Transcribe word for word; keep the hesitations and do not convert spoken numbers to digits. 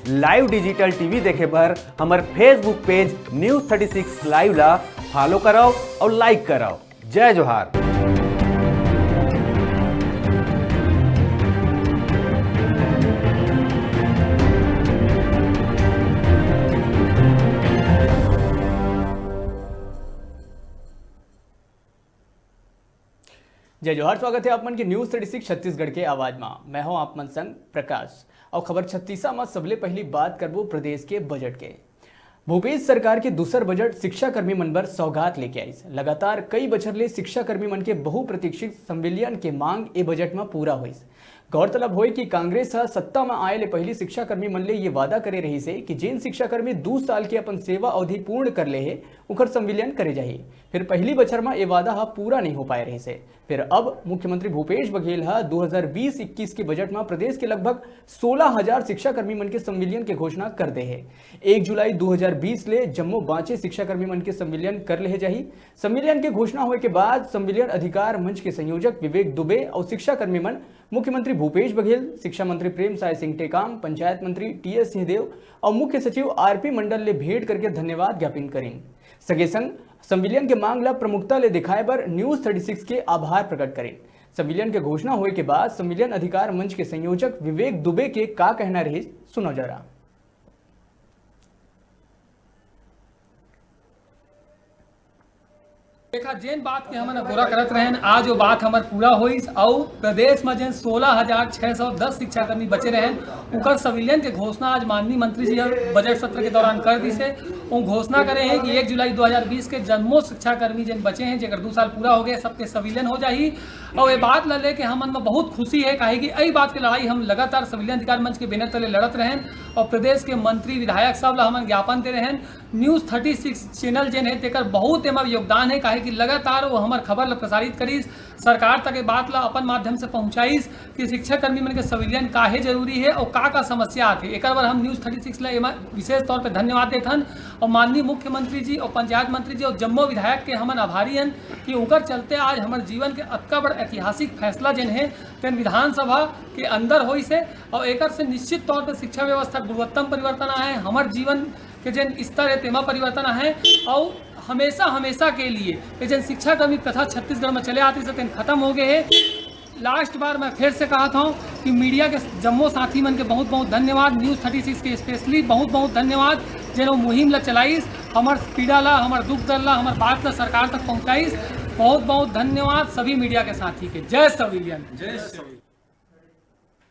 Live digital TV देखे बर हमर Facebook पेज न्यूज़ थर्टी सिक्स लाइव ला फॉलो करव अउ लाइक करव। जय जोहार। जय जोहार, स्वागत हे आप मन के न्यूज़ थर्टी सिक्स छत्तीसगढ़ के आवाज मा। मैं हूं आप मन संग प्रकाश। अउ खबर छत्तीसा मा सबले पहिली बात करबो प्रदेश के बजट के। भूपेश सरकार के दूसर बजट शिक्षाकर्मी मन बर सौगात लेके आइस। लगातार कई बछर ले शिक्षाकर्मी मन के बहुप्रतीक्षित संविलियन के मांग ए बजट मा पूरा होइस। गौरतलब होय कि कांग्रेस ह सत्ता मा आए ले पहिली शिक्षाकर्मी मन ले ये वादा करे रहिस हे कि जेन शिक्षाकर्मी दू साल के अपन सेवा अवधि पूर्ण कर ले हे, उंकर संविलियन करे जाही। फिर पहिली बछर मा ये वादा ह पूरा नहीं हो पाए रहिस हे। फिर अब मुख्यमंत्री भूपेश बघेल ह दू हज़ार बीस इक्कीस के बजट मा प्रदेश के लगभग सोलह हज़ार शिक्षाकर्मी मन के संविलियन के घोषणा कर दे हे। एक जुलाई दू हज़ार बीस ले जम्मो बांचे शिक्षाकर्मी मन के संविलियन कर लेहे जाही। संविलियन के घोषणा होए के बाद संविलियन अधिकार मंच के संयोजक विवेक दुबे अउ शिक्षाकर्मी मन मुख्यमंत्री भूपेश बघेल, शिक्षा मंत्री प्रेमसाय सिंह टेकाम, पंचायत मंत्री टीएस सिंहदेव अउ मुख्य सचिव आरपी मंडल ले भेंट करके धन्यवाद ज्ञापन करिन। संगे संग संविलियन के मांग ला प्रमुखता ले दिखाए बर न्यूज़ थर्टी सिक्स के आभार प्रकट करिन। संविलियन के घोषणा होए के बाद संविलियन अधिकार मंच के संयोजक विवेक दुबे के का कहना रहिस, सुनो जरा। देखा, जेन बात के हमन अगोरा करत रहेन, आज वो बात हमर पूरा होइस। अउ प्रदेश म जेन सोलह हजार छह सौ दस शिक्षाकर्मी बचे रहेन, उकर संविलियन के घोषणा आज माननीय मंत्री जी ह बजट सत्र के दौरान कर दिस हे। वो घोषणा करे हे कि एक जुलाई दू हज़ार बीस के जम्मो शिक्षाकर्मी जेन बचे हे, जेकर दू साल पूरा हो गए, सबके संविलियन हो जाही। अउ ये बात ला लेके हमन म बहुत खुशी हे, काहे कि एही बात के लड़ाई हम लगातार संविलियन अधिकार मंच के बैनर तले लड़त रहेन अउ प्रदेश के मंत्री विधायक सब ला हमन ज्ञापन दे रहेन। न्यूज़ थर्टी सिक्स चैनल जेन हे, तेकर बहुत एमा योगदान हे, काहे कि लगातार वो हमर खबर ला प्रसारित करिस, सरकार तक ये बात ला अपन माध्यम से पहुंचाइस कि शिक्षाकर्मी मन के संविलियन काहे जरूरी हे अउ का का समस्या आथे। एकर बर हम न्यूज़ थर्टी सिक्स ला एमा विशेष तौर पे धन्यवाद देथन। अउ माननीय मुख्यमंत्री जी अउ पंचायत मंत्री जी अउ जम्मो विधायक के हमन आभारी हन कि उंकर चलते आज हमर जीवन के अतका बड़ ऐतिहासिक फैसला जेन हे, तेन विधानसभा के अंदर होइस हे। अउ एकर से निश्चित तौर पे शिक्षा व्यवस्था गुणवत्ता म परिवर्तन आए, हमर जीवन के जेन स्तर हे, तेमा परिवर्तन आए। अउ हमेशा, हमेशा के लिए ये जेन शिक्षाकर्मी प्रथा छत्तीसगढ़ म चले आतिस हे, तेन खत्म हो गए हे। लास्ट बार मैं फिर से कहत हूँ कि मीडिया के जम्मो साथी मन के बहुत बहुत धन्यवाद, न्यूज़ थर्टी सिक्स के स्पेशली बहुत बहुत धन्यवाद, जेन वो मुहिम ला चलाइस, हमर पीड़ा ला, हमर दुख दर्द ला, हमर बात ला सरकार तक पहुँचाइस। बहुत बहुत धन्यवाद सभी मीडिया के साथी के। जय संविलियन। जय संविलियन।